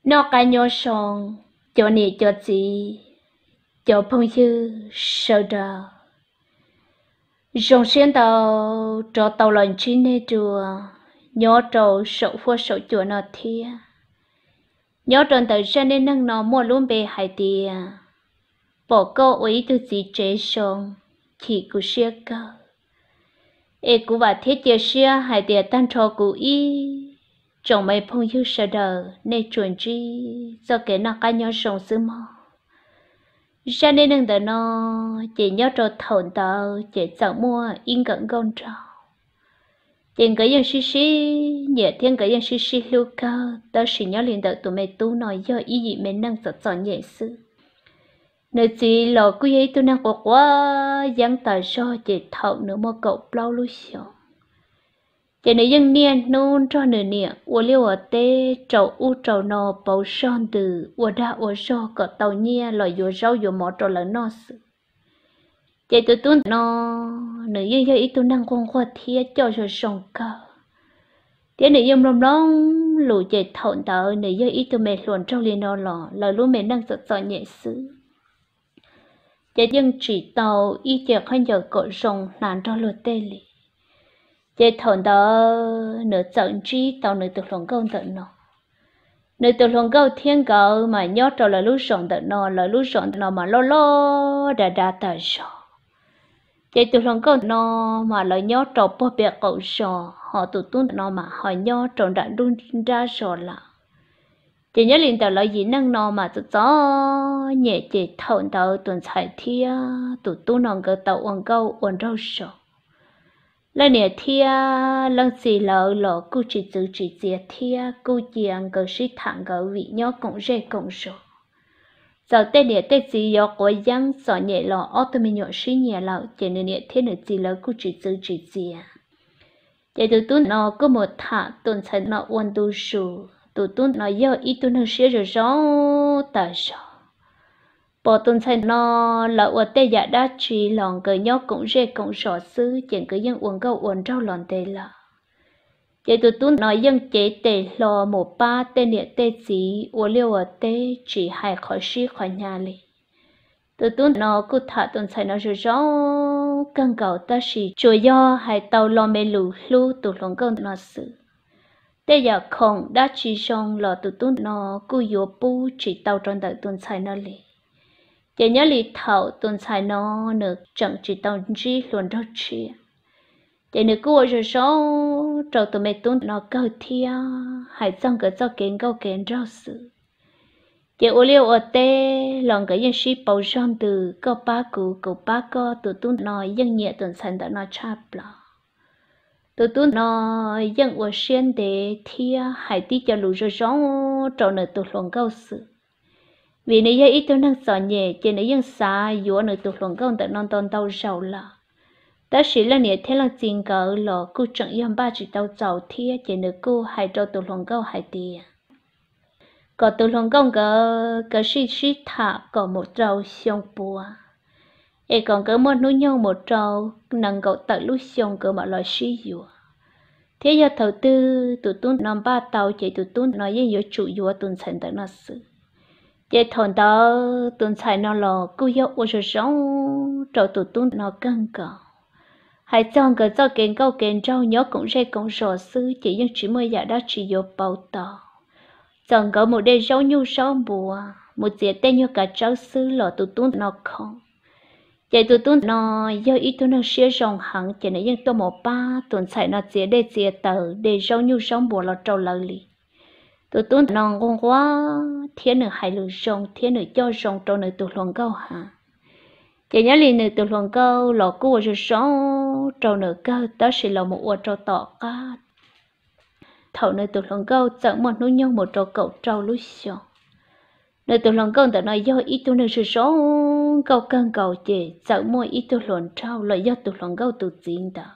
Noj qab nyob zoo, cov niam cov txiv, cov phooj ywg sawv daws, zoo siab ntau rov tau los ntsib nej dua nyob rau saum huab saum cua no thiab. Nyob rau ntawm zaj neej neeg no muaj lub npe hais tias pom koj ua ib tug txiv tsev zoo, chim kuv siab kawg. Es kuv vam thiab cia siab hais tias tag nrho kuv ib tsoom me phooj ywg sawv daws nej tsuas ntsib txoj kev noj qab nyob zoo xwb mog. Zaj neej neeg ntawm no ces nyob rau thaum ntawd ces txawm muaj ib nkawm nkauj nraug, ces nkawd yeej sib sib nyiam thiab nkawd yeej sib sib hlub kawg, tab sis nyob li ntawm tus me tub no yog ib yim me neej txom txom nyem xwb. Nws txiv los kuj yog ib tug neeg quav quav yeeb tas zog, ces thaum nws muaj kaum plaub lub xyoos, ces nws yeej niaj hnub nrog nws niam ua liaj ua teb rau ub rau no pauv zog ntws ua dag ua zog kom tau nyiaj los yuav zaub yuav mov rau lawv noj xwb. Ces tus tub ntawm no nws yeej yog ib tug neeg nquag nquag thiab coj zoo zoo kawg, thiab nws yeej mloog mloog lus, ces thaum ntawd nws yog ib tug me hluas nraug li no los lawv lub me neej txom txom nyem xwb, ces yeej tsis tau ib ce khaub ncaws kom zoo hnav nrog luag tej li. Ces thaum ntawd nws txawm ntsib tau nws tus hluas nkauj ntawm no. Nws tus hluas nkauj thiab nkawd mas nyob rau lawv lub zos ntawm no, lawv lub zos ntawm no mas loj loj dav dav tas zog. Ces tus hluas nkauj no mas lawv nyob rau puag pem qaum zos, ho tus tub ntawm no mas ho nyob rau nram nruab nrab zos lawm. Ces nyob li ntawm lawv yim neej no mas txom txom nyem, ces thaum ntawd tus ntxhais thiab tus tub no nkawd tau ua nkauj ua nraug zos. Leej niam thiab leej txiv lawv los kuj tsis txwv tsis txiav thiab kuj cia nkawd sib tham nkawd vim nyob koom zej koom zos. Txawm tej niam tej txiv yuav quav yeeb txom nyem los ob tug me nyuam sib nyiam lawm, ces nws niam thiab nws txiv lawv kuj tsis txwv tsis txiav. Ces tus tub no kuj mus tham tus ntxhais no ua ntu zus. Tus tub no yog ib tug neeg siab zoo zoo tas zog. Pom tus ntxhais no lawv ua tej yam dab tsi los nkawd nyob koom zej koom zos xwb, ces nkawd yeej ua nkauj ua nraug los ntev lawm. Ces tus tub no yeej cev tes hlo mus pab tej niam tej txiv ua liaj ua teb tsis hais qhov sib qhov hnyav li. Tus tub no kuj tham tus ntxhais no zoo zoo kawg nkaus, tab sis tsuas yog hais tau lo me lus hlub tus hluas nkauj no xwb. Tej yam khoom dab tsi zoo los tus tub no kuj yuav pub tsis tau rau ntawm tus ntxhais no li. Ces nyob li thaum tus ntxhais no nws tseem tsis tau ntsib hluas nraug tshiab, ces nws kuj ua zoo zoo rau tus me tub no kawg thiab hais txog nkawd txoj kev nkauj kev nraug xwb. Ces ua liaj ua teb los nkawd yeej sib pauv zog ntws, koj pab kuv, kuv pab koj, tus tub no yeej nyiam tus ntxhais ntawm no tshaj plaws. Tus tub no yeej ua siab ntev thiab hais tib co lus zoo zoo rau nws tus hluas nkauj xwb. Vim nws yog ib tug neeg txom nyem, ces nws yeej xav yuav nws tus hluas nkauj ntawm no ntau ntau zaus lawm. Tab sis leej niam thiab leej txiv nkawd los kuj tseem yog npaj tsis tau txaus thiab, ces nws kuj hais rau tus hluas nkauj hais tias kom tus hluas nkauj nkawd kav tsij sib tham kom mus rau xyoo puav, es kom nkawd muaj hnub nyoog mus rau nees nkaum tawm lub xyoo nkawd mam los sib yuav. Thiab yog thaum twg tus tub no npaj tau, ces tus tub no yeej yuav tsum yuav tus ntxhais ntawm no xwb. Ces thaum ntawd tus ntxhais no los kuj yog ua zoo zoo rau tus tub no kawg nkaus. Hais txog nkawd txoj kev nkauj kev nraug nyob koom zej koom zos xwb, ces yeej tsis muaj yam dab tsi yuav pauv tau. Txawm nkawd mus de zaub nyuj zaub npua, mus txiav tej nyuag kav tsawb xwb los tus tub no khoom. Ces tus tub no yog ib tug neeg siab zoo heev, ces nws yeej tuaj mus pab tus ntxhais no txiav dej txiav taws, de zaub nyuj zaub npua los rau lawv li. Tus tub no nquag nquag thiab nws hais lus zoo thiab nws coj zoo rau nws tus hluas nkauj heev. Ces nyob li nws tus hluas nkauj los kuj ua zoo zoo rau nws kawg, tab sis los mus ua rau tom qab, thaum nws tus hluas nkauj txawm muaj hnub nyoog mus rau kaum rau lub xyoo, nws tus hluas nkauj ntawm no yog ib tug neeg zoo zoo nkauj kawg nkaus, ces txawm muaj ib tug hluas nraug los yog tus hluas nkauj tus txiv ntawd.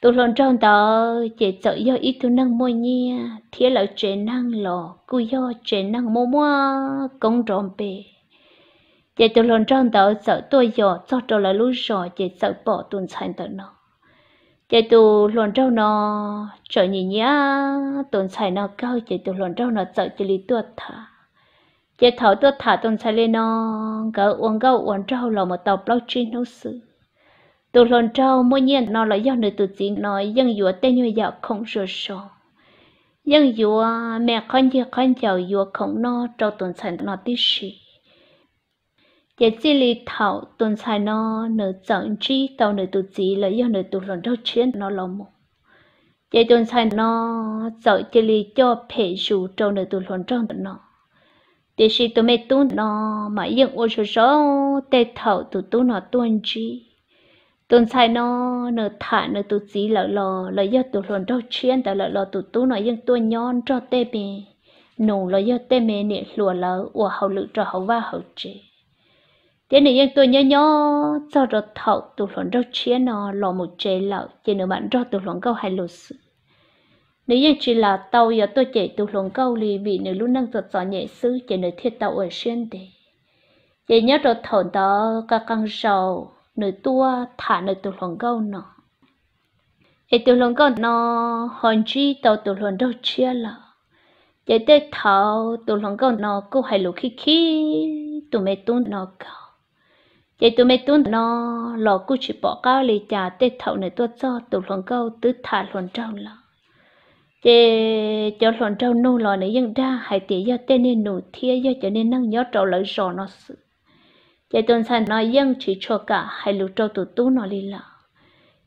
Tus hluas nraug ntawd ces txawm yog ib tug neeg muaj nyiaj thiab lawv tsev neeg los kuj yog tsev neeg muaj muaj koob nrov npe. Ces tus hluas nraug ntawd txawm tuaj yos txog rau lawv lub zos, ces txawm pom tus ntxhais ntawm no, Ces tus hluas nraug no txawm nyiam nyiam tus ntxhais no kawg, ces tus hluas nraug no txawm cia li tuaj tham. Ces thaum tuaj tham tus ntxhais li no, nkawd ua nkauj ua nraug los mus tau plaub tsib hnub xwb, tus hluas nraug muaj nyiaj no los yog nws tus txiv no yeej yuav tej nyuag yam khoom zoo zoo, yeej yuav me qhob ncig qhob ncaws, yuav khoom noj rau tus ntxhais no tib si. Ces txij li thaum tus ntxhais no nws txawm ntsib tau nws tus txiv los yog nws tus hluas nraug tshiab no los mus, ces tus ntxhais no txawm cia li coj phem zus rau nws tus hluas nraug ntawm no. Tiam sis tus me tub no mas yeej ua zoo zoo, tej thaum tus tub no tuaj ntsib, tus ntxhais no nws tham nws tus txiv lawm los los yog tus hluas nraug tshiab ntawd lawm los tus tub no yeej tuaj nyob nrog tej me nus los yog tej me niam hluas lawv ua hauj lwm rau hauv vaj hauv tsev. Thiab nws yeej tuaj nyob nyob txog rau thaum tus hluas nraug tshiab no los mus tsev lawm ces nws mam nrog tus hluas nkauj hais lus xwb. Nws yeej tsis lam tau yuav tuaj cem tus hluas nkauj li, vim nws lub neej txom txom nyem xwb ces nws thiaj tau ua siab ntev. Ces nyob rau thaum ntawd qee qee zaus nws tuaj tham nws tus hluas nkauj no, es tus hluas nkauj no ho ntsib tau tus hluas nraug tshiab lawm, ces tej thaum tus hluas nkauj no kuj hais lus khib khib tus me tub no kawg. Ces tus me tub no los kuj tsis pom qab li cas, tej thaum nws tuaj txog tus hluas nkauj twb tham hluas nraug lawm. Ces cov hluas nraug nug los nws yeej dag hais tias yog tej niag nus thiab yog cov niag neeg nyob rau lawv zos no xwb. Ces tus ntxhais no yeej tsis tshua kam hais lus rau tus tub no li lawm.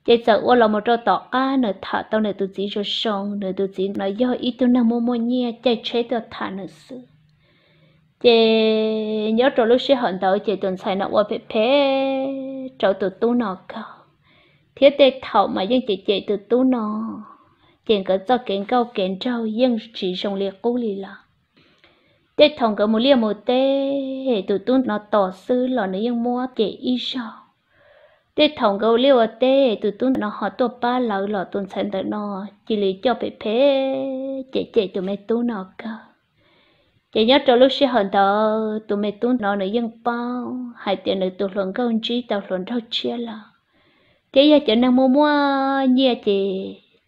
Ces txawm ua los mus rau tom qab nws tham tau nws tus txiv zoo zoo, nws tus txiv no yog ib tug neeg muaj muaj nyiaj caij tsheb tuaj tham nws xwb. Ces nyob rau lub sij hawm ntawd ces tus ntxhais no ua phem phem rau tus tub no kawg, thiab tej thaum mas yeej cem cem tus tub no, ces nkawd txoj kev nkauj kev nraug yeej tsis zoo li qub li lawm. Tej thaum nkawd mus liaj mus teb, tus tub no tos xwb los nws yeej muab cem ib zaug. Tej thaum nkawd ua liaj ua teb, tus tub no ho tuaj pab lawv los tus ntxhais ntawm no cia li coj phem phem cem cem tus me tub no kawg. Ces nyob rau lub sij hawm ntawd tus me tub no nws yeej paub hais tias nws tus hluas nkauj ntsib tau hluas nraug tshiab lawm, thiab yog cov neeg muaj muaj nyiaj ces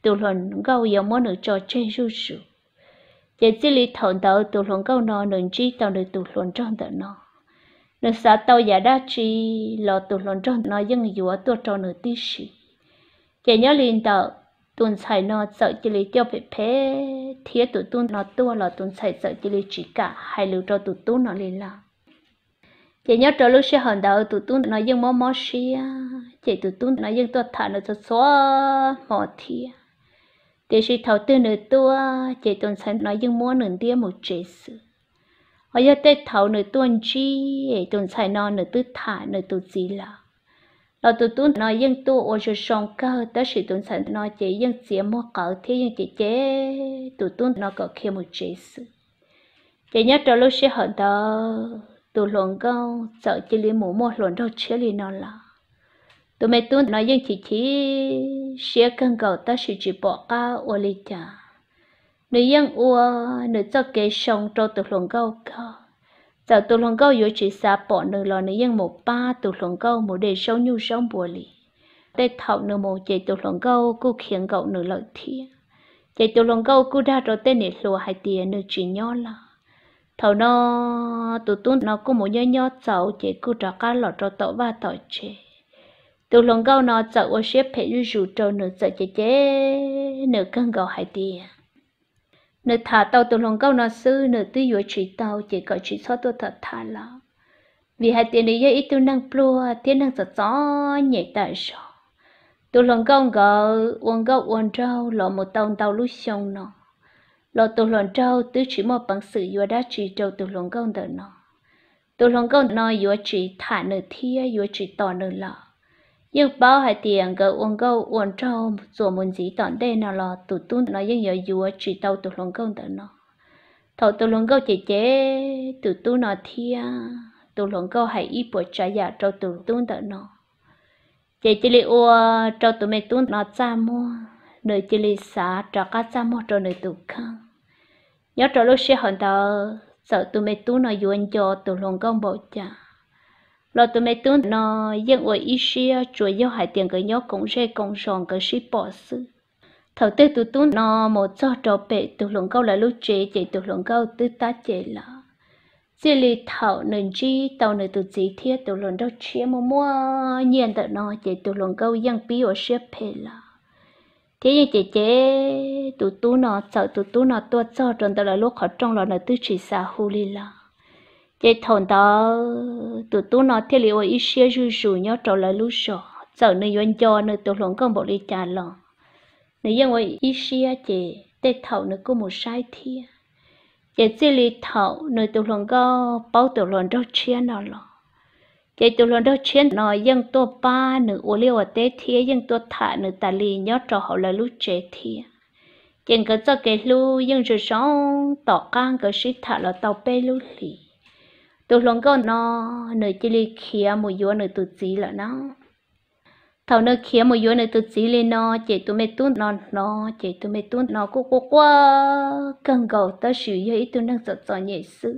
tus hluas nkauj yuav muab nws tso tseg zuj zus. Ces txij li thaum ntawd tus hluas nkauj no nws ntsib tau nws tus hluas nraug ntawm no, nws xav tau yam dab tsi los tus hluas nraug no yeej yuav tuaj rau nws tib si. Ces nyob li ntawm tus ntxhais no txawm cia li coj phem phem thiab tus tub no tuaj los tus ntxhais txawm cia li tsis kam hais lus rau tus tub no li lawm. Ces nyob rau lub sij hawm ntawd tus tub no yeej mob mob siab, ces tus tub no yeej tuaj tham nws txhua txhua hmo thiab. Tiam sis thaum twg nws tuaj ces tus ntxhais no yeej muab nws ntiab mus tsev xwb. Ho yog tej thaum nws tuaj ntsib tus ntxhais no nws twb tham nws tus txiv lawm, los tus tub no yeej tuaj ua zoo zoo kawg, tab sis tus ntxhais no ces yeej txiav muag qawv thiab yeej cem cem tus tub no kom khiav mus tsev xwb. Ces nyob rau lub sij hawm ntawd tus hluas nkauj txawm cia li mus muaj hluas nraug tshiab li no lawm. Tus me tub no yeej chim chim siab kawg nkaus tab sis tsis pom qab ua li cas. Nws yeej ua nws txoj kev zoo rau tus hluas nkauj kawg. Txawm tus hluas nkauj yuav tsis xav pom nws los nws yeej mus pab tus hluas nkauj mus de zaub nyuj zaub npua li. Tej thaum nws mus ces tus hluas nkauj kuj khiav nkaum nws lawm thiab. Ces tus hluas nkauj kuj dag rau tej niam hluas hais tias nws tsis nyob lawm. Thaum no tus tub no kuj mus nyob nyob txaus ces kuj rov qab los rau tom vaj tom tsev. Tus hluas nkauj no txawm ua siab phem zuj zus rau nws, txawm cem cem nws kawg nkaus hais tias nws tham tau tus hluas nkauj no xwb, nws twb yuav tsis tau ces kom tsis txhob tuaj tham tham lawm, vim hais tias nws yog ib tug neeg pluag thiab neeg txom txom nyem tam zog. Tus hluas nkauj nkawd ua nkauj ua nraug los mus tau ntau lub xyoo no, los tus hluas nraug twb tsis muaj peev xwm yuav dab tsi rau tus hluas nkauj ntawm no. Tus hluas nkauj no yuav tsis tham nws thiab yuav tsis tos nws lawm. Yeej paub hais tias nkawd ua nkauj ua nraug txuas mus ntxiv tom ntej no los tus tub no yeej yuav yuav tsis tau tus hluas nkauj ntawm no. Thaum tus hluas nkauj cem cem tus tub no thiab tus hluas nkauj hais ib puas tsav yam rau tus tub ntawm no, ces cia li ua rau tus me tub no txaj muag, nws cia li xav rov qab txaj muag rau nws tus kheej. Nyob rau lub sij hawm ntawd txawm tus me tub no yuav nco tus hluas nkauj npaum cas, Los tus me tub no yeej ua ib siab tsuas yog hais tias nkawd nyob koom zej koom zos nkawd sib pom xwb. Thaum twg tus tub no mus txog rau pem tus hluas nkauj lawv lub tsev ces tus hluas nkauj twb tab cem lawm. Txij li thaum nws ntsib tau nws tus txiv thiab tus hluas nraug tshiab muaj muaj nyiaj ntawm no ces tus hluas nkauj yeej pib ua siab phem lawm, thiab yeej cem cem tus tub no. Txawm tus tub no tuaj txog rau ntawm lawv lub qhov rooj los nws twb tsis xav hu li lawm. Ces thaum ntawd tus tub no thiaj li ua ib siab zuj zus nyob rau lawv lub zos. Txawm nws yuav nco nws tus hluas nkauj npaum li cas los nws yeej ua ib siab, ces tej thaum nws kuj mus saib thiab. Ces txij li thaum nws tus hluas nkauj paub tus hluas nraug tshiab no los, ces tus hluas nraug tshiab no yeej tuaj pab nws ua liaj ua teb thiab yeej tuaj tham nws tas li nyob rau hauv lawv lub tsev thiab. Ces nkawd txoj kev hlub yeej zoo zoo, tom qab nkawd sib tham los tau peb lub hlis, tus hluas nkauj no nws cia li khiav mus yuav nws tus txiv lawm na. Thaum nws khiav mus yuav nws tus txiv li no, ces tus me tub no hnov, ces tus me tub no kuj quaj quaj kawg nkaus, tab sis yog ib tug neeg txom txom nyem xwb.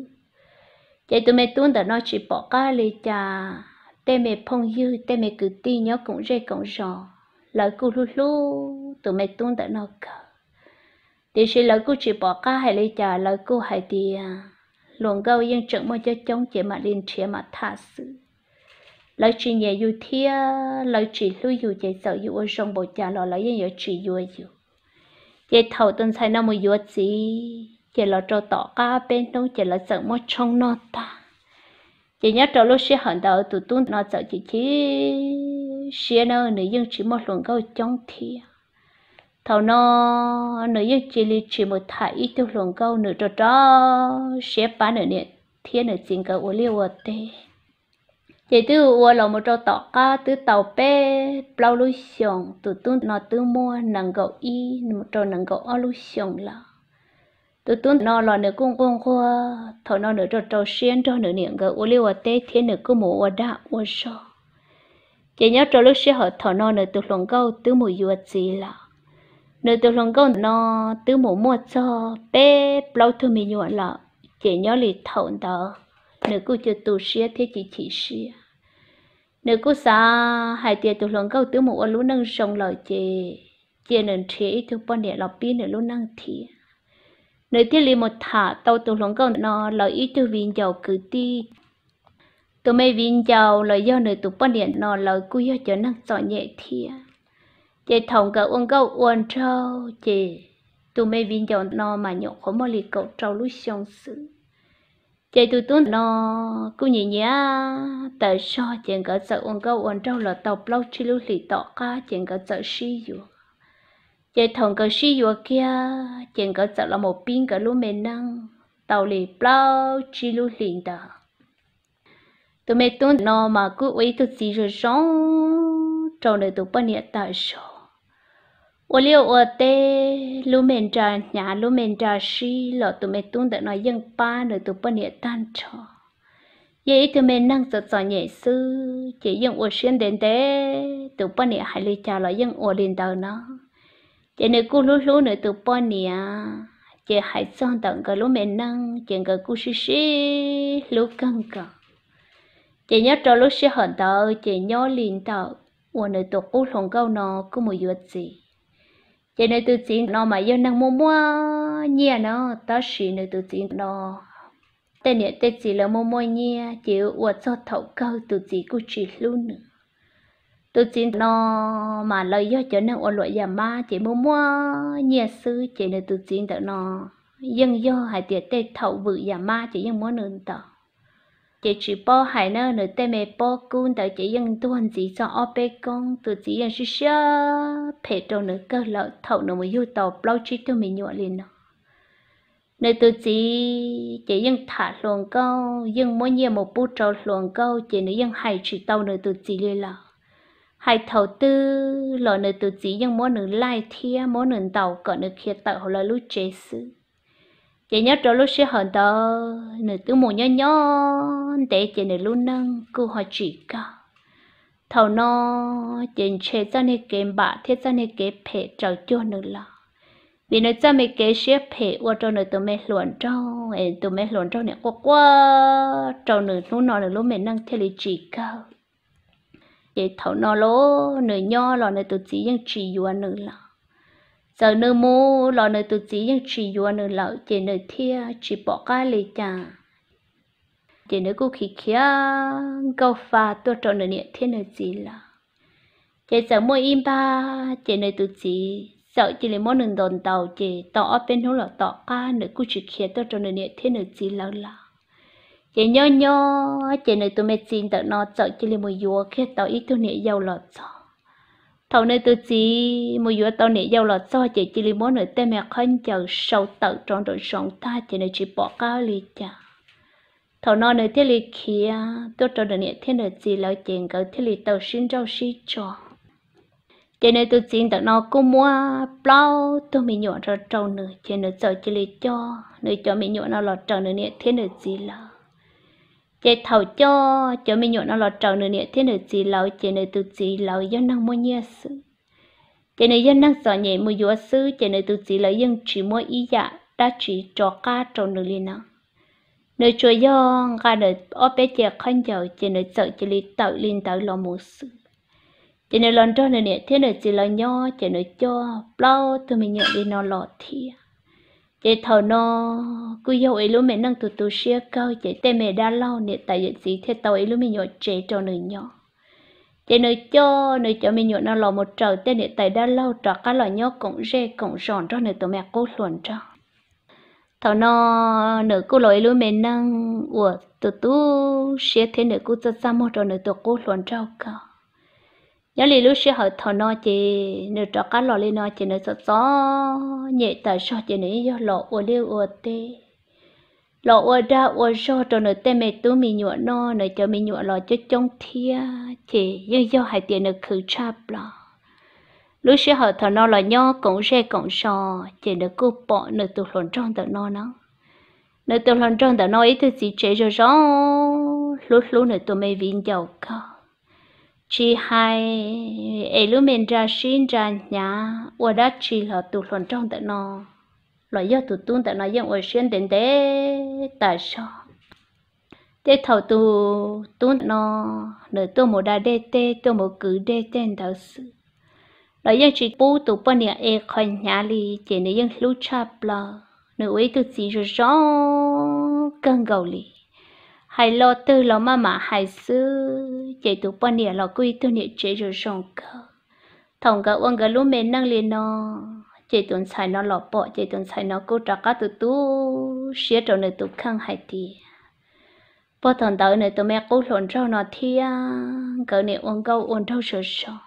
Ces tus me tub ntawm no tsis pom qab li cas, tej me phooj ywg tej me kwv tij nyob koom zej koom zos lawv kuj hlub hlub tus me tub ntawm no kawg. Tiam sis lawv kuj tsis pom qab hais li cas, lawv kuj hais tias hluas nkauj yeej tseem muaj coob coob ces mam li nrhiav mam tham xwb. Lawv tsis nyiam yus thiab lawv tsis hlub yus ces txawm yus ua zoo npaum cas los lawv yeej yuav tsis yuav yus. Ces thaum tus ntxhais no mus yuav txiv ces los rau tom qab peb hnub ces lawv txawm muab tshoob noj tag. Ces nyob rau lub sij hawm ntawd tus tub no txawm chim chim siab na, nws yeej tsis muaj hluas nkauj coob thiab. Thaum no nws yeej cia li tsis mus tham ib tug hluas nkauj, nws rau rau siab pab nws niam thiab nws txiv nkawd ua liaj ua teb. Ces twb ua los mus rau tom qab twb tau peb plaub lub xyoos, tus tub no twb muaj nees nkaum ib mus rau nees nkaum ob lub xyoos lawm. Tus tub no los nws kuj nquag nquag, thaum no nws rau rau siab nrog nws niam nkawd ua liaj ua teb thiab nws kuj mus ua dag ua zog. Ces nyob rau lub sij hawm thaum no nws tus hluas nkauj twb mus yuav txiv lawm. Nws tus hluas nkauj no twb mus muaj txog peb plaub tug me nyuam lawm, ces nyob li thaum ntawd nws kuj cia tu siab thiab chim chim siab. Nws kuj xav hais tias tus hluas nkauj twb mus ua lub neej zoo lawm ces cia nws nrhiav ib tug poj niam los pib nws lub neej thiab. Nws thiaj li mus tham tau tus hluas nkauj no lawv ib tug viv ncaus kwv tij. Tus me viv ncaus los yog nws tus poj niam no lawv kuj yog cov neeg txom nyem thiab. Ces thaum nkawd ua nkauj ua nraug ces tus me viv ncaus no mas nyuam qhuav muaj li kaum rau lub xyoo xwb. Ces tus tub no kuj nyiam nyiam tawm zog ces nkawd txawm ua nkauj ua nraug los tau plaub tsib lub hlis tom qab ces nkawd txawm sib yuav. Ces thaum nkawd sib yuav kiag ces nkawd txawm los mus pib nkawd lub me neej tau li plaub tsib lub hlis ntawd. Tus me tub no mas kuj ua ib tug txiv zoo zoo rau nws tus poj niam tawm zog. Ua liaj ua teb lub me nra hnyav lub me nra sib los tus me tub ntawm no yeej pab nws tus poj niam tag nrho. Yog ib tug me neeg txom txom nyem xwb ces yeej ua siab ntev ntev, tus poj niam hais li cas los yeej ua li ntawd no. Ces nws kuj hlub hlub nws tus poj niam, ces hais txog ntawm nkawd lub me neej ces nkawd kuj sib sib hlub kawg nkaus. Ces nyob rau lub sij hawm ntawd ces nyob li ntawm uas nws tus qub hluas nkauj no kuj mus yuav txiv. Ces nws tus txiv no mas yog neeg muaj muaj nyiaj no, tab sis nws tus txiv no tej niam tej txiv lawv muaj muaj nyiaj ces ua txog thaum kawg tus txiv kuj tsis hlub nws. Tus txiv no mas lawv yog cov neeg ua luam yam mab ces muaj muaj nyiaj xwb ces nws tus txiv ntawm no yeej yog hais tias tej thaum vwm yam mab ces yeej muab nws ntaus. Ces tsis paub hais na, nws tej me pob kub ntawd ces yeej ntuag ntxiv txog ob peb koob. Tus txiv yeej sib siab phem rau nws kawg lawm thaum nws mus yug tau plaub tsib tug me nyuam li no. Nws tus txiv ces yeej tham hluas nkauj, yeej muab nyiaj mus pub rau hluas nkauj ces nws yeej hais tsis tau nws tus txiv li lawm. Hais thaum twg los nws tus txiv yeej muab nws laij thiab muab nws ntaus kom nws khiav tawm hauv lawv lub tsev xwb. Ces nyob rau lub sij hawm ntawd nws twb mus nyob nyob ntev ces nws lub neej kuj ho tsis kawg. Thaum no ces ntshe txoj niag kev npam thiab txoj niag kev phem raws cuag nws lawm. vim nws txoj me kev siab phem ua rau nws tus me hluas nraug es tus me hluas nraug niam quaj quaj rau nws, hnub no nws lub me neej thiaj li tsis kawg. Ces thaum no los nws nyob los nws tus txiv yeej tsis yuav nws lawm. Txawm nws mus los nws tus txiv yeej tsis yuav nws lawm, ces nws thiaj tsis pom qab li cas. Ces nws kuj khiav khiav nkauj fa tuaj rau nws niam thiab nws txiv lawv. Ces txawm muaj ib npag ces nws tus txiv txawm cia li muab nws ntaus ntaus, ces tau ob peb hnub los tom qab nws kuj tsis khiav tuaj rau nws niam thiab nws txiv lawv lawm. Ces nyob nyob ces nws tus me txiv ntawm no txawm cia li mus yuav kiag tau ib tug niam yau los txog. Thaum nws tus txiv mus yuav tau niam yau los txog ces cia li muab nws tej me khaub ncaws sau tawm rau nraum zoov tag, ces nws tsis pom qab li cas. Thaum no nws thiaj li khiav tuaj rau nws niam thiab nws txiv lawv, ces nkawd thiaj li tau sib nrauj sib tso. Ces nws tus txiv ntawm no kuj muab plaub tug me nyuam rau rau nws, ces nws txawm cia li coj nws cov me nyuam no los raws nws niam thiab nws txiv lawv. Ces thaum coj cov me nyuam no los raws nws niam thiab nws txiv lawv, ces nws tus txiv lawv yog neeg muaj nyiaj xwb. Ces nws yog neeg txom nyem mus yuav xwb, ces nws tus txiv lawv yeej tsis muab ib yam dab tsi rov qab rau nws li no. Nws tsuas yog nqa nws ob peb ce khaub ncaws, ces nws txawm cia li tawm li ntawd los mus xwb. Ces nws los nrog nws niam thiab nws txiv lawv nyob, ces nws coj plaub tug me nyuam li no los thiab. Ces thaum no kuj yog ua ib lub me neej tu tu siab kawg, ces tej me dab laug niam tais yawm txiv thiaj tau ib lub me nyuam tsev rau nws nyob. Ces nws coj nws cov me nyuam no los mus raws tej niam tais dab laug rov qab los nyob koom zej koom zos nrog nws tus me qub hluas nraug. Thaum no nws kuj los ib lub me neej uas tu tu siab thiab nws kuj txaj txaj muag rau nws tus qub hluas nraug kawg. Nyob li lub sij hawm thaum no ces nws rov qab los li no ces nws txom txom nyem tas zog, ces nws yeej yog los ua liaj ua teb, los ua dag ua zog rau nws tej me tub me nyuam noj, nws cov me nyuam los coob coob thiab, ces yeej yog hais tias nws khwv tshaj plaws. Lub sij hawm thaum no los nyob koom zej koom zos, ces nws kuj pom nws tus hluas nraug ntawm no na. Nws tus hluas nraug ntawm no ib tug txiv tsev zoo zoo, hlub hlub nws tus me viv ncaus kawg. Tsis hais es lub me nra sib nra hnyav ua dab tsi los tus hluas nraug ntawm no los yog tus tub ntawm no yeej ua siab ntev ntev tas zog. Tej thaum tus tub ntawm no nws tuaj mus da dej tej, tuaj mus kwv dej tej ntawd xwb, los yeej tsis pub tus poj niam ev qhov hnyav li, ces nws yeej hlub tshaj plaws. Nws ua ib tug txiv zoo zoo kawg nkaus li, hais lo twg los maj mam hais xwb, ces tus poj niam los kuj ib tug niam tsev zoo zoo kawg. Thaum nkawd ua nkawd lub me neej li no, ces tus ntxhais no los pom, ces tus ntxhais no kuj rov qab tu tu siab rau nws tus kheej hais tias, puag thaum ntawd nws tus me qub hluas nraug no thiab nkawd niam ua nkauj ua nraug zoo zoo,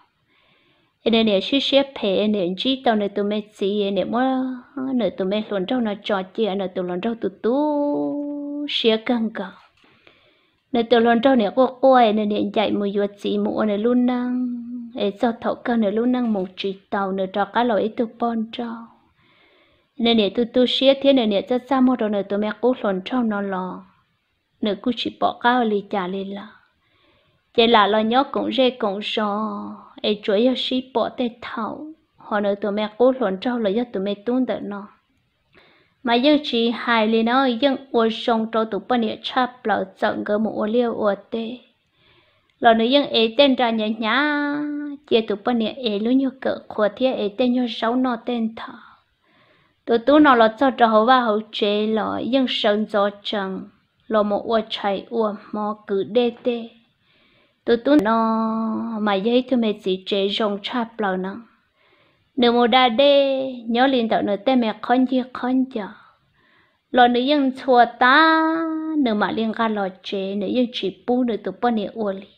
es nws niam sib siab phem, niam ntsib tau nws tus me txiv, niam muab nws tus me hluas nraug no tso cia, nws tus hluas nraug tu tu siab kawg nkaus. Nws tus hluas nraug niam quaj quaj, nws niam ncaim mus yuav txiv mus ua nws lub neej, es txog thaum kawg nws lub neej mus tsis tau, nws rov qab los ib tug poj nraug. Nws niam tu tu siab thiab nws niam txaj txaj muag rau nws tus me qub hluas nraug no los nws kuj tsis pom qab ua li cas li lawm. Ces lam los nyob koom zej koom zos, es tsuas yog sib pom tej thaum, ho nws tus me qub hluas nraug los yog tus me tub ntawm no mas yeej tsis hais li na, yeej ua zoo rau tus poj niam tshaj plaws, txawm nkawd mus ua liaj ua teb los nws yeej ev tej nra hnyav hnyav cia tus poj niam, ev lub nyuag kawm qhuav thiab ev tej nyuag zaub noj tej ntawd. Tus tub no los txog rau hauv vaj hauv tsev los yeej sawv ntxov tsees los mus ua tshais ua hmo kwv dej tej. Tus tub no mas yog ib tug me txiv tsev zoo tshaj plaws no. Nws mus da dej nyob li ntawm nws tej me qhob ncig qhob ncaws los nws yeej ntxhua tas, nws mam li nqa los tsev, nws yeej tsis pub nws tus poj niam ua li.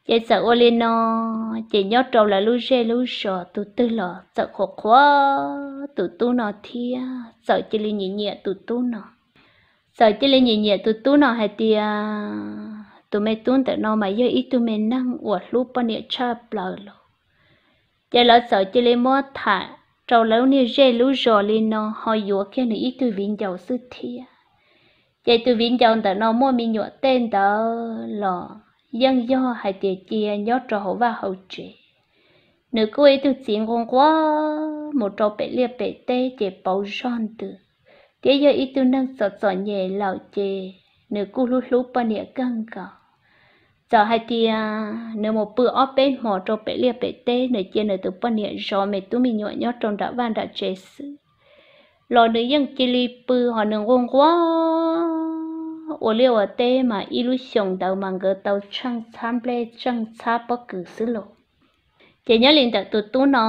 Ces txawm ua li no, ces nyob rau lawv lub zej lub zos tus twg los txawm qhuas qhuas tus tub no thiab txawm cia li nyiam nyiam tus tub no. Txawm cia li nyiam nyiam tus tub no hais tias tus me tub ntawm no mas yog ib tug me neeg uas hlub poj niam tshaj plaws los. Ces lawv txawm cia li muab tham rau lawv lub niag zej lub zos li no ho yuav kiag nws ib tug viv ncaus xwb thiab. Ces tus viv ncaus ntawm no muaj me nyuam tej ntawd los yeej yog hais tias cia nyob rau hauv vaj hauv tsev. Nws kuj ua ib tug txiv nquag nquag mus rau pem liaj pem teb ces pauv zog ntws, thiab yog ib tug neeg txom txom nyem lawm ces nws kuj hlub hlub poj niam kawg nkaus. Txawm hais tias nws mus pw ob peb hmos rau pem liaj pem teb, nws cia nws tus poj niam zov me tub me nyuam nyob rau nram vaj nram tsev xwb, los nws yeej cia li pw ho nws nquag nquag ua liaj ua teb mas ib lub xyoos ntawd mas nkawd tau tsheej txhab nplej tsheej txhab pob kws xwb los. Ces nyob li ntawm tus tub no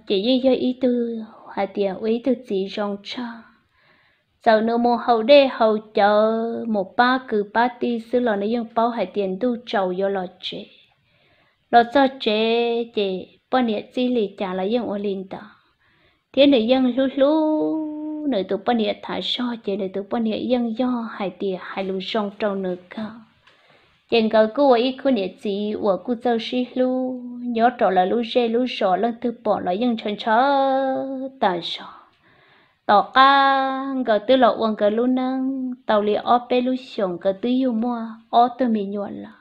ces yeej yog ib tug hais tias ua ib tug txiv zoo tshaj. Txawm nws mus haus dej haus cawv mus pab kwv pab tij xwb los nws yeej paub hais tias ntuj tsaus yuav los tsev. Los txog tsev ces poj niam txij li cas los yeej ua li ntawd, thiab nws yeej hlub hlub nws tus poj niam thav zog ces nws tus poj niam yeej yog hais tias hais lus zoo rau nws kawg. Ces nkawd kuj ua ib khub niam txiv uas kuj txawj sib hlub nyob rau lawv lub zej lub zos, leej twg pom los yeej ntshaw ntshaw tas zog. Tom qab nkawd twb los ua nkawd lub neej tau li ob peb lub xyoos, nkawd twb yug muaj ob tug me nyuam lawm.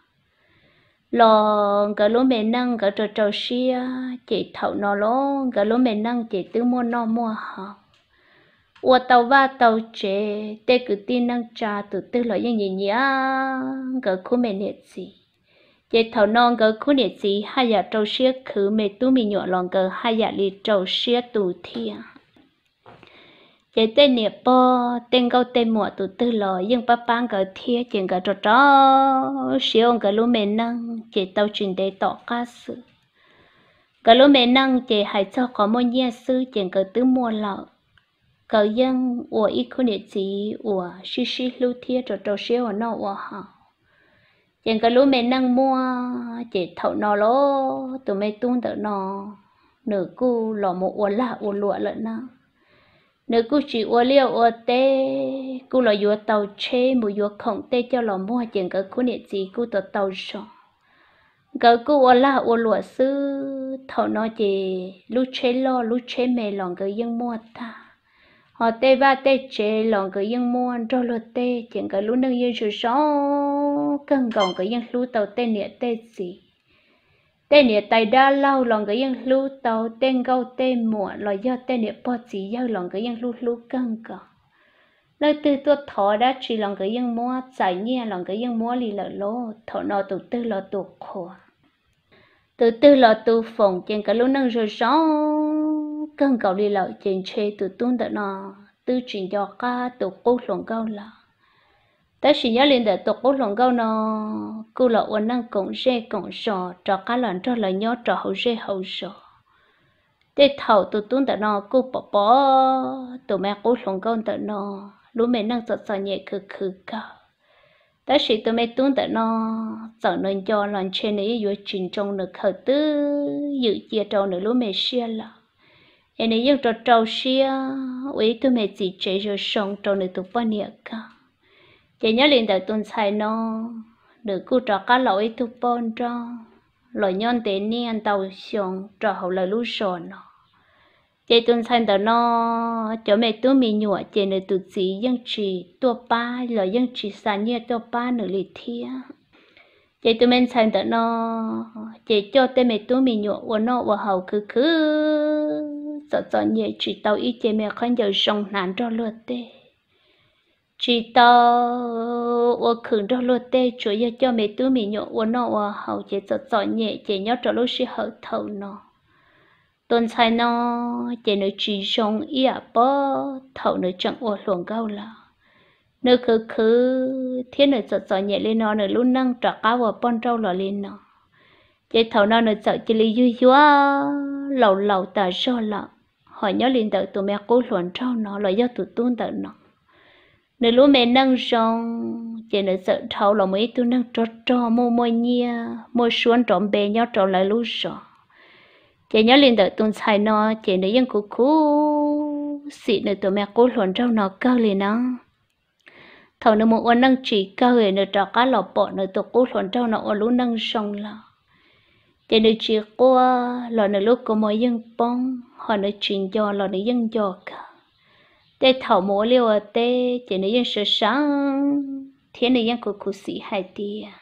Los nkawd lub me neej nkawd rau rau siab ces thaum no los nkawd lub me neej ces twb muaj noj muaj haus, ua tau vaj tau tsev, tej kwv tij neej tsa tus twg los yeej nyiam nyiam nkawd khub me niam txiv. Ces thaum no nkawd khub niam txiv haj yam rau siab khwv me tub me nyuam los nkawd haj yam li rau siab tu thiab. Ces tej niam pog tej nkauj tej muam tus twg los yeej pab pab nkawd thiab, ces nkawd rau rau siab ua nkawd lub me neej ces tau tsis ntev tom qab xwb. Nkawd lub me neej ces hais txog qhov muaj nyiaj xwb ces nkawd twb muaj lawm. Nkawd yeej ua ib khub niam txiv uas sib sib hlub thiab rau rau siab ua noj ua haus. Ces nkawd lub me neej muaj, ces thaum no los tus me tub ntawm no nws kuj los mus ua lag ua luam lawm na. Nws kuj tsis ua liaj ua teb, kuj los yuav tau tsheb mus yuav khoom tej coj los muag, ces nkawd khub niam txiv kuj tau tau zog. Nkawd kuj ua lag ua luam xwb, thaum no ces lub tsheb loj lub tsheb me los nkawd yeej muaj tag, ho tej vaj tej tsev los nkawd yeej muaj nrog luag tej, ces nkawd lub neej yeej zoo zoo kawg nkaus, nkawd yeej hlub tau tej niam tej txiv. Tej niam tais dab laug los nkawd yeej hlub tau, tej nkauj tej muam los yog tej niam pog txiv yawg los nkawd yeej hlub hlub kawg nkaus. Leej twg tuaj thov dab tsi los nkawd yeej muab, txais nyiaj los nkawd yeej muab li lawm lauj. Thaum no tus twg los tus qhuas, tus twg los tus foom, ces nkawd lub neej zoo zoo kawg nkaus li lawm, ces ntshe tus tub ntawm no twb tsis nco qab tus qub hluas nkauj lawm. Tab sis nyob li ntawm tus qub hluas nkauj no kuj los ua neej koom zej koom zos rov qab los nrog lawv nyob rau hauv zej hauv zos. Tej thaum tus tub ntawm no kuj pom pom tus me qub hluas nkauj ntawm no lub me neej txom txom nyem khwv khwv kawg. Tab sis tus me tub ntawm no txawm nws nco los ntshe nws yeej yuav tsis ntsoov nws khaws twj ywm cia rau nws lub me siab lawm, es nws yeej rau rau siab ua ib tug me txiv tsev zoo zoo rau nws tus poj niam kawg. Ces nyob li ntawm tus ntxhais no, nws kuj rov qab los ua ib tug poj nrauj los nyob ntev niaj ntau xyoo rau hauv lawv lub zos no. Ces tus ntxhais ntawm no cov me tub me nyuam ces nws tus txiv yeej tsis tuaj pab los yeej tsis xa nyiaj tuaj pab nws li thiab. Ces tus me ntxhais ntawm no ces coj tej me tub me nyuam ua noj ua haus khwv khwv txom txom nyem, tsis tau ib ce me khaub ncaws zoo hnav nrog luag tej, tsis tau ua khwv nrog luag tej, tsuas yog coj me tub me nyuam ua noj ua haus ces txom txom nyem. Ces nyob rau lub sij hawm thaum no, tus ntxhais no ces nws tsis zoo ib yam pob thaum nws tseem ua hluas nkauj lawm. Nws khwv khwv thiab nws txom txom nyem li no, nws lub neej rov qab ua poj nrauj los li no, ces thaum no nws txawm cia li yuag yuag laus laus tas zog lawm. Ho nyob li ntawm tus me qub hluas nraug no los yog tus tub ntawm no, nws lub me neej zoo, ces nws txawm dhau los mus ib tug neeg rog rog muaj muaj nyiaj muaj suab nrov npe nyob rau lawv lub zos. Ces nyob li ntawm tus ntxhais no ces nws yeej khuv khuv xim nws tus me qub hluas nraug no kawg li na. Thaum nws mus ua neej tsis kawg, nws rov qab los pom nws tus qub hluas nraug no ua lub neej zoo lawm, ces nws tsis quaj los nws lub kua muag yeej poob, ho nws tsis nco los nws yeej nco kawg. Tej thaum mus ua liaj ua teb ces nws yeej sawv seev thiab nws yeej khuv khuv xim hais tias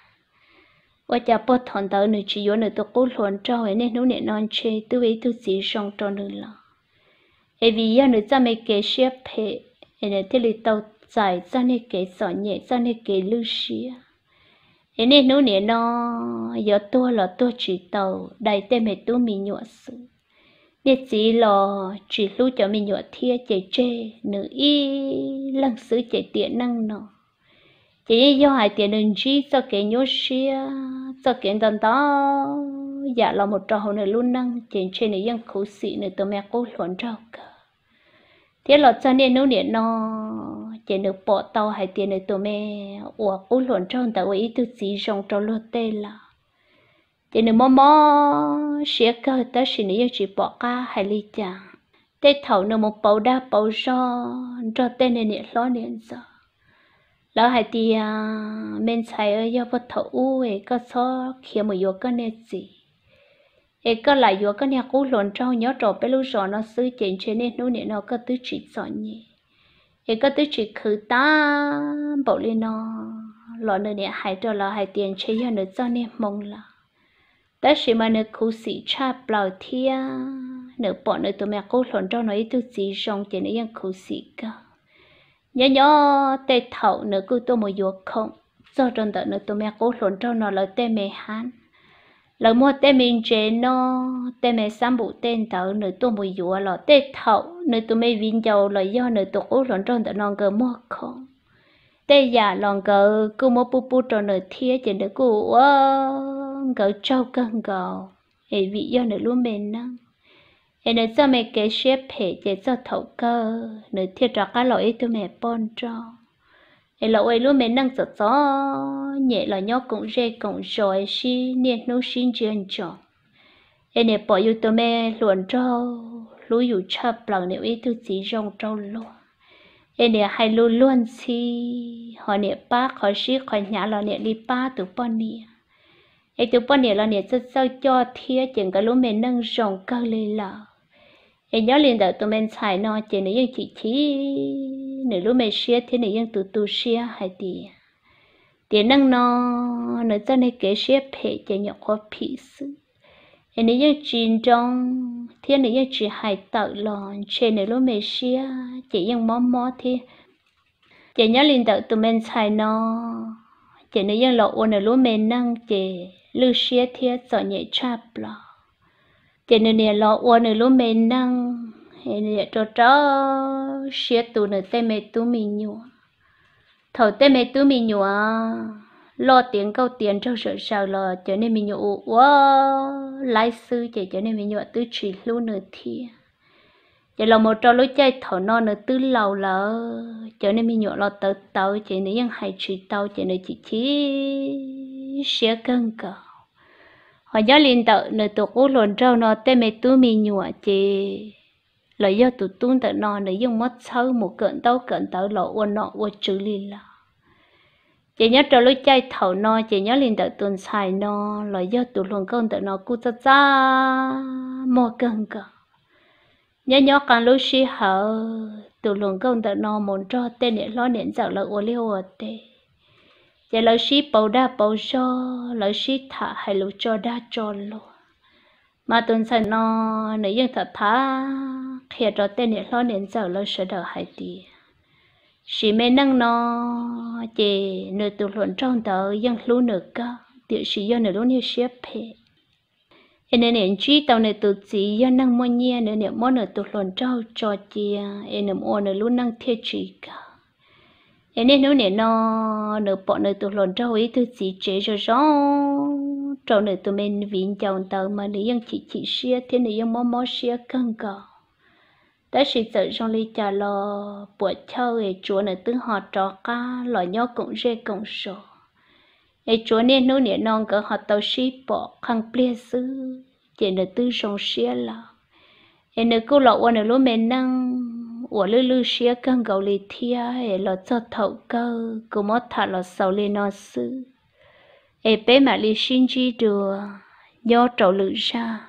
Ua cas puag thaum ntawd nws tsis yuav nws tus qub hluas nraug es niaj hnub nim no ntshe twb ua ib tug txiv zoo rau nws los? Es vim yog nws txoj me kev siab phem es nws thiaj li tau txais txoj niag kev txom nyem, txoj niag kev lwj siab. Es niaj hnub nim no yuav tuag los tuag tsis tau, dai tej me tub me nyuam xwb. Niag txiv los tsis hlub cov me nyuam thiab, ces tseg nws ib leeg xwb ces tiam neej no ces yeej yog hais tias nws ntsib txoj kev nyuaj siab, txoj kev ntau ntau yam los mus rau hauv nws lub neej, ces ntshe nws yeej khuv xim nws tus me qub hluas nraug kawg. Thiab los txog niaj hnub nim no ces nws pom tau hais tias nws tus me uas qub hluas nraug ntawd ua ib tug txiv zoo rau luag tej lawm. Ces nws mob mob siab kawg, tab sis nws yeej tsis pom qab hais li cas. Tej thaum nws mus pauv dag pauv zog nrog tej niam hlob niam ntxawm, lawv hais tias, me ntxhais, yog puag thaum ub es koj txhob khiav mus yuav koj niag txiv, es koj lam yuav koj niag qub hluas nraug nyob rau peb lub zos no xwb, ces ntshe niaj hnub nim no koj twb tsis txom nyem, es koj twb tsis khwv tag npaum li no. Los nws niam hais rau lawv hais tias ntshe yog nws txoj niag hmoo lawm, tab sis mas nws khuv xim tshaj plaws thiab nws pom nws tus me qub hluas nraug no ib tug txiv zoo ces nws yeej khuv xim kawg. Nyob nyob tej thaum nws kuj tuaj mus yuav khoom txog rau ntawm nws tus me qub hluas nraug no lawv tej me hab, lawv muag tej me ntses no, tej me xab npum tej ntawd nws tuaj mus yuav los tej thaum nws tus me viv ncaus los yog nws tus qub hluas nraug ntawm no nkawd muag khoom, tej yam los nkawd kuj muab pub pub rau nws thiab, ces nws kuj ua nkawd tsaug kawg nkaus. Es vim yog nws lub me neej es nws txoj me kev siab phem, ces txog thaum kawg nws thiaj rov qab los ib tug me poj nrauj, es los ua ib lub me neej txom txom nyem los nyob koom zej koom zos sib niaj hnub sib ntsia ntsoov. Es niam pom yus tus me hluas nraug hlub yus tshaj plaws, niam ua ib tug txiv zoo rau luag, es niam hais lus luag ntxhi, ho niam pab qhov sib qhov hnyav los niam li pab tus poj niam. Es tus poj niam los niam txawj txawj coj thiab, ces nkawd lub me neej zoo kawg li lawm. Es nyob li ntawm tus me ntxhais no ces nws yeej chim chim nws lub me siab thiab nws yeej tu tu siab hais tias, tiam neej no nws txoj niag kev siab phem ces nyuam qhuav phim xwb, es nws yeej tsis nroo thiab nws yeej tsis hais tawm los ntshe nws lub me siab ces yeej mob mob thiab. Ces nyob li ntawm tus me ntxhais no, ces nws yeej los ua nws lub me neej ces lwj siab thiab txom nyem tshaj plaws. Ces nws niam los ua nws lub me neej, nws niam rau rau siab tu nws tej me tub me nyuam. Thaum tej me tub me nyuam loj tiav nkauj tiav nraug zawm zaws los cov niag me nyuam ua ua laib xwb, ces cov niag me nyuam twb tsis hlub nws thiab. Ces los mus rau lub caij thaum no nws twb laus lawm, cov niag me nyuam los tawv tawv ces nws yeej hais tsis tau, ces nws chim chim siab kawg nkaus. Ho nyob li ntawm nws tus qub hluas nraug no tej me tub me nyuam ces los yog tus tub ntawm no nws yeej muab txhawb mus kawm ntaub kawm ntawv los ua nom ua tswv li lawm. Ces nyob rau lub caij thaum no ces nyob li ntawm tus ntxhais no los yog tus hluas nkauj ntawm no kuj txaj txaj muag kawg nkaus. Nyob nyob qee lub sij hawm tus hluas nkauj ntawm no mus nrog tej niam hlob niam ntxawm lawv ua liaj ua teb, ces lawv sib pauv dag pauv zog, lawv sib tham hais lus tso dag tso luag. Mas tus ntxhais no nws yeej tham tham qhia rau tej niam hlob niam ntxawm lawv sawv daws hais tias, sim me neej no ces nws tus hluas nraug ntawd yeej hlub nws kawg, tiam sis yog nws lub niag siab phem, es nws niam ntsib tau nws tus txiv yog neeg muaj nyiaj, nws niam muab nws tus hluas nraug tso cia, es nws ua nws lub neej thiaj tsis kawg. Es niaj hnub nim no nws pom nws tus hluas nraug ib tug txiv tsev zoo zoo rau nws tus me viv ncaus ntawd mas nws yeej chim chim siab thiab nws yeej mob mob siab kawg nkaus. Tab sis txawm zoo li cas los puam chawj es tsuav nws twb ho rov qab los nyob koom zej koom zos, es tsuav niaj hnub nim no nkawd ho tau sib pom qee pliag xwb ces nws twb zoo siab lawm. Es nws kuj los ua nws lub me neej uas lwj lwj siab kawg nkaus li thiab, es los txog thaum kawg kuv muab tham los xaus li no xwb, es peb mam li sib ntsib dua nyob rau lwm zaj.